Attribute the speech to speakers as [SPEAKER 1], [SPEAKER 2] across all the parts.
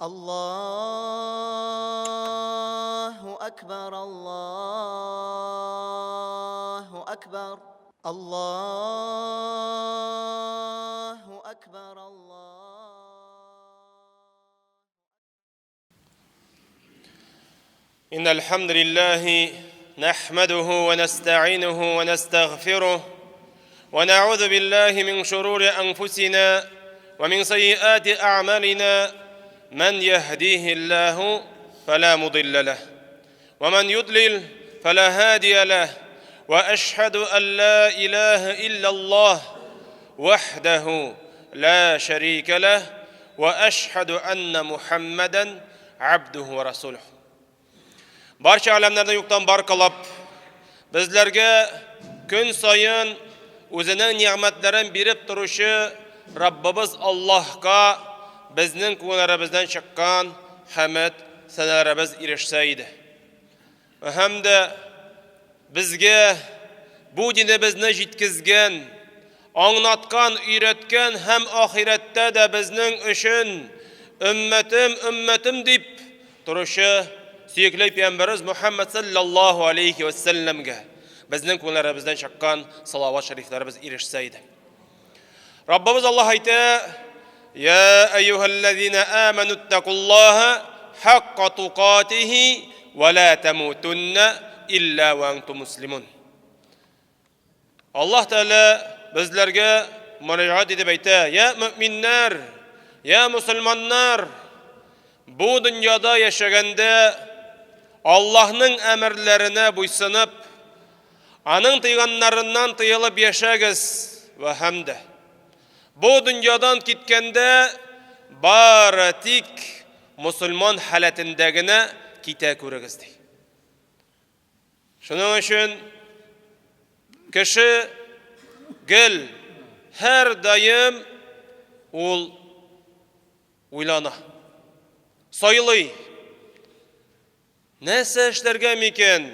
[SPEAKER 1] Аллаһу әкбәр, Аллаһу әкбәр, Аллаһу әкбәр, Аллаһу.
[SPEAKER 2] إن الحمد لله نحمده ونستعينه ونستغفره ونعوذ بالله من شرور أنفسنا ومن سيئات أعمالنا من يهديه الله فلا مضل له ومن يضلل فلا هادي له وأشهد أن لا إله إلا الله وحده لا شريك له وأشهد أن محمدا عبده ورسوله Барча әләмнәрне юктан бар кылып, безләргә көн саен үзенең нигъмәтләрен биреп торучы Раббыбыз Аллаһка безнең күңелләребездән чыккан хәмд сәнәләребез ирешсә иде. Һәм дә безгә бу динебезне җиткезгән, аңлаткан, өйрәткән һәм ахирәттә дә безнең өчен өммәтем, өммәтем дип торучы сөекле пәйгамбәребез Мухаммад саллаллаһу алейхи ва сәлләмгә безнең күңелләребездән чыккан салават шәрифләребез ирешсә иде. Раббыбыз Аллаһ әйтә: "Я әйюһәлләзина аману иттакуллаһа хакка тукатихи ва ла тамутунна илля ва антум муслимун." Аллаһ Тәгалә безләргә мөрәҗәгать итеп әйтә: "Я мөминнәр, я мусульманнар, бу дөньяда яшәгәндә Аллаһның әмерләренә буйсынып, Аның тыйганнарыннан тыелып яшәгез вә һәм дә бу дөньядан киткәндә бары тик мусульман халәтендә генә китә күрегез ди. Шуның өчен кеше гел һәр даим ул уйлана, сайлый. Нәрсә эшләргә микән,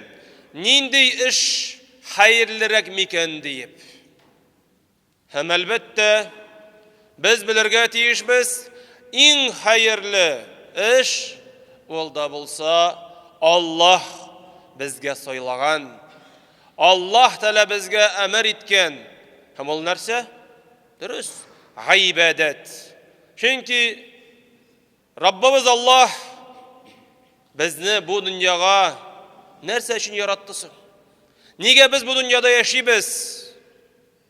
[SPEAKER 2] нинди эш хәерлерәк микән диеп. Һәм әлбәттә, без белергә тиешбез, иң хәерле эш ул да булса Аллаһ безгә сайлаган, Аллаһ Тәгалә безгә әмер иткән. Һәм ул нәрсә? Дөрес, гыйбадәт. Чөнки Раббыбыз Аллаһ безне бу дөньяга нәрсә өчен яратты соң? Нигә без бу дөньяда яшибез?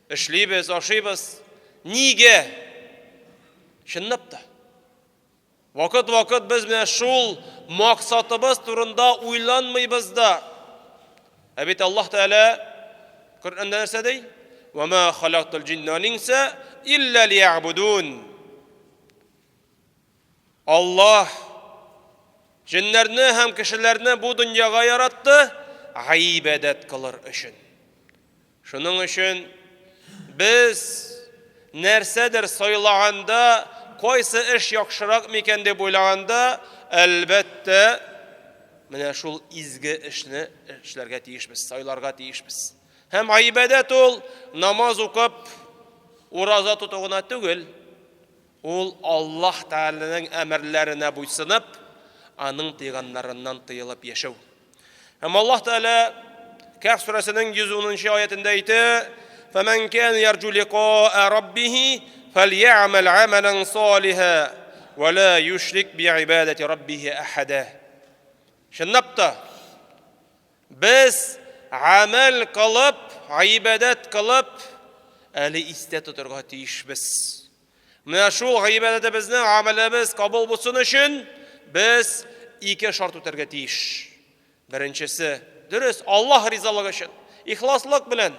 [SPEAKER 2] Эшлибез, ашыйбыз. Нигә? Чынлап та. Вакыт-вакыт без менә шул максатыбыз турында уйланмыйбыз да. Ә бит Аллаһ Тәгалә Коръәндә нәрсә ди? Ва ма халактул җинна вал инса илля лиябудун. Аллаһ җеннәрне һәм кешеләрне бу дөньяга яратты гыйбадәт кылыр өчен. Шуның өчен без нәрсәдер сайлаганда, кайсы эш яхшырак микән дип уйлаганда, әлбәттә, менә шул изге эшне эшләргә тиешбез, сайларга тиешбез. Һәм гыйбадәт ул намаз укып, ураза тоту гына түгел. Ул Аллаһ Тәгаләнең әмерләренә буйсынып, аның тыйганнарыннан тыелып яшәү. Һәм Аллаһ Тәгалә Кәһф сүрәсенең 110 нчы аятендә әйтә: "Фәмән кан ярҗу ликаа раббихи фәлья'мәл амалан салиха ва ла юшрик би'ибадати раббихи ахада." Чынлап та, без гамәл кылып, гыйбадәт кылып, әле истә тотырга тиешбез. Менә шул гыйбадәтебезне, гамәлебез кабул булсын өчен без ике шарт үтәргә тиеш. Беренчесе, дөрес, Аллаһ ризалыгы өчен, ихласлык белән.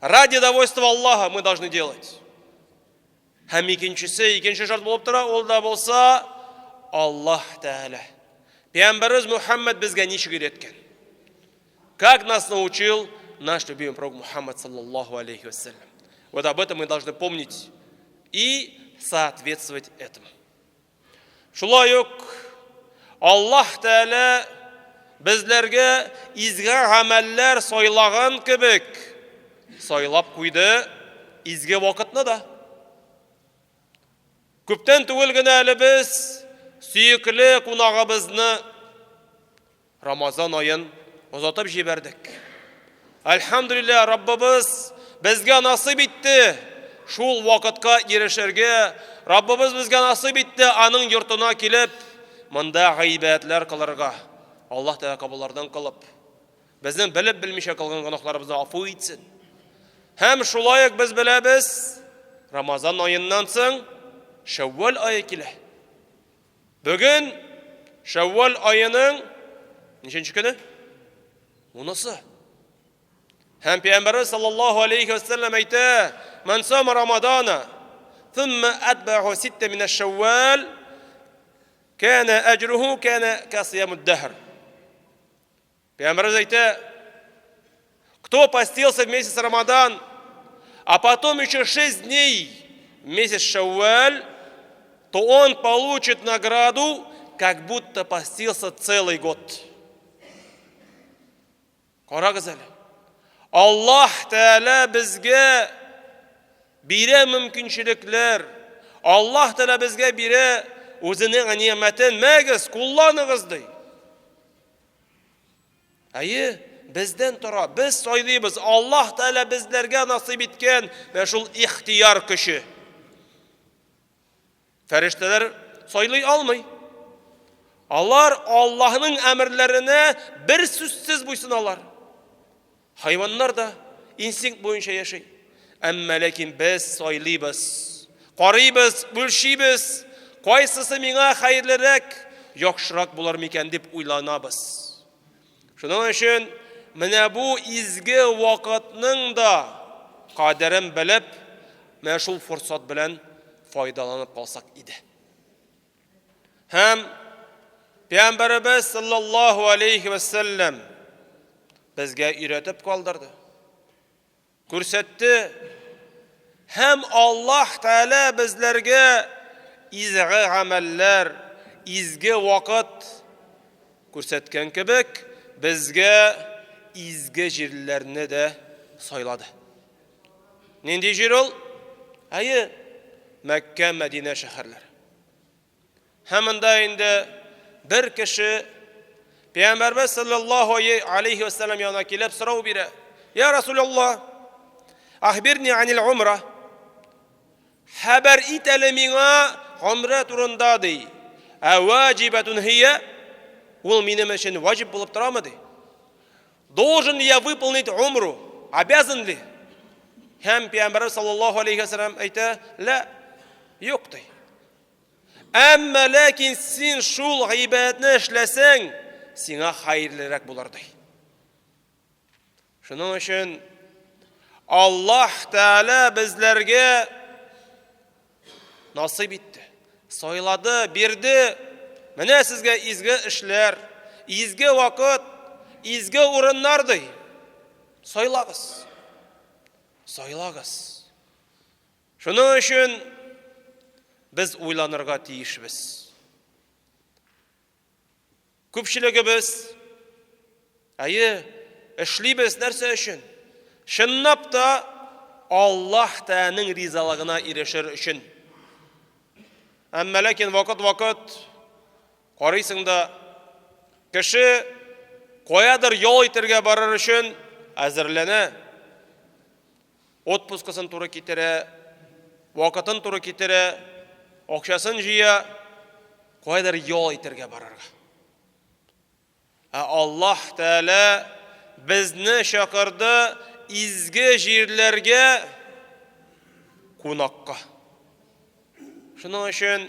[SPEAKER 2] Ради довольства Аллаха мы должны делать. Һәм икенчесе, икенче шарт булып тора, ул да булса Аллаһ Тәгалә. Пәйгамбәребез Мухаммад безгә ничек өйрәткән? Как нас научил наш любимый пророк Мухаммад, саллаллаху алейхи вассалям. Вот об этом мы должны помнить и соответствовать этому. Шулай ук Аллаһ Тәгалә безләргә изге гамәлләр сайлаган кебек сайлап куйды изге вакытны да. Күптән түгел генә әле без сөекле кунагыбызны Рамазан аен озатып җибәрдек. Әлхәмдүлилләһ, Раббыбыз безгә насыйп итте шул вакытка ирешергә. Раббыбыз безгә насыйп итте аның йортына килеп, монда гыйбадәтләр кылырга. Аллаһ Тәгалә кабуллардан кылып, безнең белеп белмичә кылган гөнаһларыбызны гафу итсен. Һәм шулай ук без беләбез, Рамазан аеннан соң Шәүвәл ае килә. Бүген Шәүвәл аеның ничәнче көне? Унысы. Һәм Пәйгамбәрбез саллаллаһу алейхи ва сәлләм әйтә: "Ман сама Рамадана, thumma атбa'у ситта мин аш-Шәүвәл, кана аҗруху кана касиямуд дахр." Пәйгамбәрбез әйтә: "Кто постился в месяц Рамадан, а потом еще 6 дней в месяц Шавваль, то он получит награду, как будто постился целый год. Карагыз әле. Аллаһ Тәгалә безгә бирә мөмкинчелекләр. Аллаһ Тәгалә безгә бирә үзенең ни'мәтен. Мәгез, кулланыгыз ди. Әйе, бездән тора, без сайлыйбыз. Аллаһ Тәгалә безләргә насыйп иткән менә шул ихтияр көче. Фәрештәләр сайлый алмый. Алар Аллаһның әмерләренә бер сүзсез буйсыналар. Хайваннар да инстинкт буенча яши. Әмма ләкин без сайлыйбыз. Карыйбыз, үлчибез, кайсысы миңа хәерлерәк, яхшырак булыр микән дип уйланабыз. Шуның өчен менә бу изге вакытның да кадерен белеп, менә шул форсат белән файдаланып калсак иде. Һәм Пәйгамбәребез саллаллаһу алейхи ва сәлләм безгә өйрәтеп калдырды. Күрсәтте. Һәм Аллаһ Тәгалә безләргә изге гамәлләр, изге вакыт күрсәткән кебек, безгә изге җирләрне дә сайлады. Нинди җир ул? Әйе, Мәккә, Мәдинә шәһәрләре. Һәм монда инде бер кеше Пәйгамбәрбез саллаллаһу алейхи ва саллям янына килеп сорау бирә. Я Расулаллаһ, ахбирни анил умра. Хәбәр ит әле миңа гомрә турында ди. Ә ваҗибатун хия? Ул минем өчен ваҗиб булып торамы ди? Должен ли я выполнить умру? Обязан ли? Һәм Пәйгамбәрбез саллаллаһу алейхи ва саллям әйтә, ла, юк ди. Әмма ләкин син шул гыйбадәтне эшләсәң, сиңа хәерлерәк булыр ди. Шуның өчен Аллаһ Тәгалә безләргә насыйп итте. Сайлады, бирде. Менә сезгә изге эшләр, изге вакыт, изге урыннар ди. Сайлагыз. Сайлагыз. Шуның өчен без уйланырга тиешбез. Күпчелегебез, әйе, эшлибез нәрсә өчен? Чынлап та Аллаһ Тәгаләнең ризалыгына ирешер өчен. Әмма ләкин вакыт-вакыт карыйсың да, кеше каядыр ял итәргә барыр өчен әзерләнә. Отпускасын туры китерә, вакытын туры китерә, акчасын җыя, кайдыр ял итәргә барырга. Ә Аллаһ Тәгалә безне чакырды изге җирләргә кунакка. Шуның өчен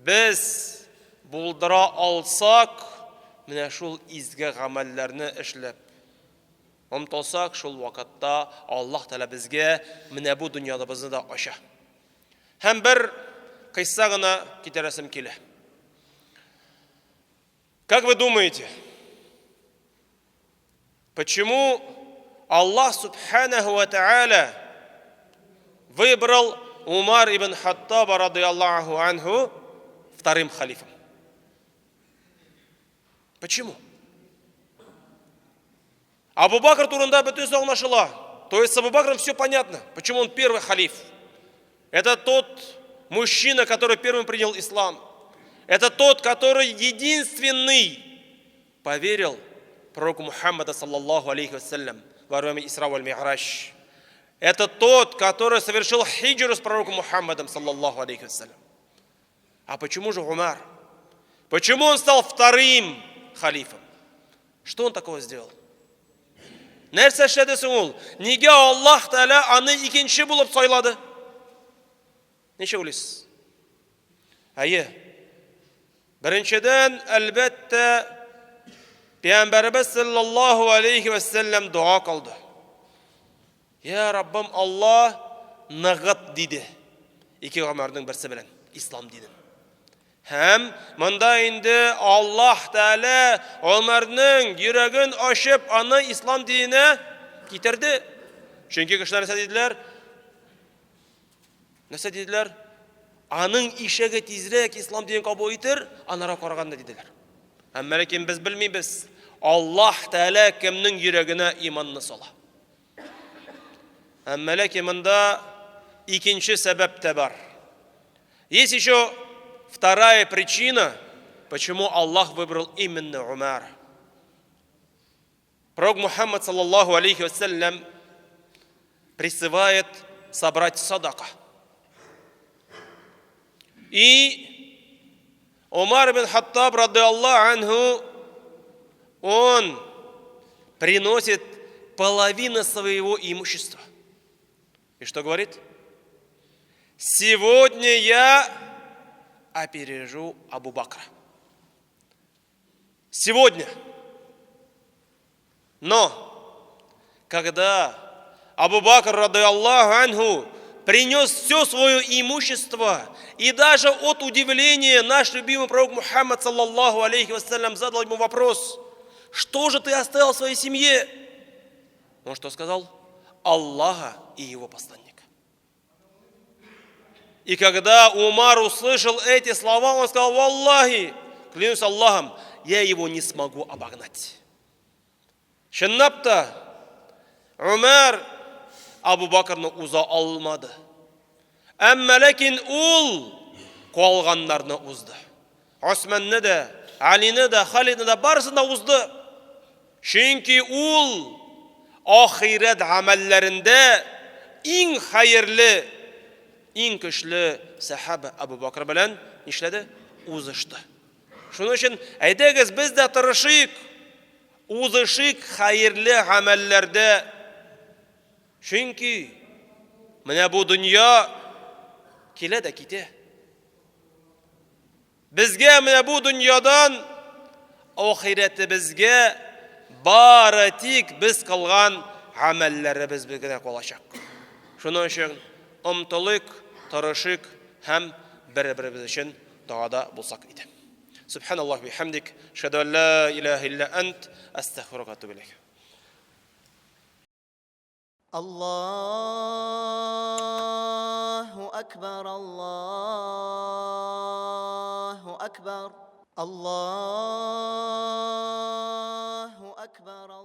[SPEAKER 2] без булдыра алсак, менә шул изге гамәлләрне эшләп, Омтылсак, шул вакытта Аллаһ Тәгалә безгә менә бу дөньябызны да ача. Һәм бер кыйсса гына китерәсем килә. Как вы думаете, почему Аллах Субханаху ва Тааля выбрал Умар ибн Хаттаба, радыяллаху анху, вторым халифом? Почему? Абу Бакр турында бөтенесе аңлашыла. То есть с Абу Бакром все понятно. Почему он первый халиф? Это тот мужчина, который первым принял ислам. Это тот, который единственный поверил пророку Мухаммада, саллаллаху алейхи вассалям, во время Исра валь Ми'радж. Это тот, который совершил хиджру с пророком Мухаммадом, саллаллаху алейхи вассалям. А почему же Умар? Почему он стал вторым халифом? Что он такого сделал? Нәрсә эшләде соң ул? Нигә Аллаһ Тәгалә аны икенче булып сайлады? Ничек уйлыйсыз? Әйе. Беренчедән, әлбәттә, Пәйгамбәребез саллаллаһу алейхи ва саллям дога кылды. Я Раббым Аллаһ, ныгыт диде. Ике Гомәрнең берсе белән ислам динен. Һәм монда инде Аллаһ Тәгалә Гомәрнең йөрәген ачып, аны ислам диненә китерде. Чөнки кешеләр нәрсә диделәр? Нәрсә диделәр? Аның ишәге тизрәк ислам динен кабул итер, анара караганда диделәр. Әмма ләкин без белмибез, Аллаһ Тәгалә кемнең йөрәгенә иманны сала. Әмма ләкин монда икенче сәбәп тә бар. Есть еще вторая причина, почему Аллах выбрал именно Умара. Пророк Мухаммад, саллаллаху алейхи вассалям, призывает собрать садака. И Умар бин Хаттаб, рады Аллаху анху, он приносит половину своего имущества. И что говорит? Сегодня я опережу Абу Бакра. Сегодня. Но, когда Абу Бакр, рады Аллаху анху, принес все свое имущество, и даже от удивления наш любимый пророк Мухаммад, саллаллаху алейхи вассалям, задал ему вопрос: что же ты оставил своей семье? Он что сказал? Аллаха и его посланника. И когда Умар услышал эти слова, он сказал: Валлахи, клянусь Аллахом, я его не смогу обогнать. Чынлап та, Умар Абу Бакрны уза алмады. Әмма ләкин ул калганнарны узды. Османны да, Алины да, Халидны да, барысын да узды. Чөнки ул ахирәт гамәлләрендә иң хәерле, иң көчле сәхаба Абу Бакр белән нишләде? Узышты. Шуның өчен әйдәгез без дә тырышыйк, узышыйк хәерле гамәлләрдә. Чөнки менә бу дөнья килә дә китә. Безгә менә бу дөньядан ахирәтебезгә бары тик без кылган гамәлләребез генә калачак. Шуның өчен омтылыйк, тырышыйк һәм бер-беребез өчен догада булсак иде. Субханаллах бихамдик, шәһәдү ан ла илаһа илля ант, астагфирука ва атубу илейк.
[SPEAKER 1] Аллаһу акбар, Аллаһу акбар, Аллаһу акбар.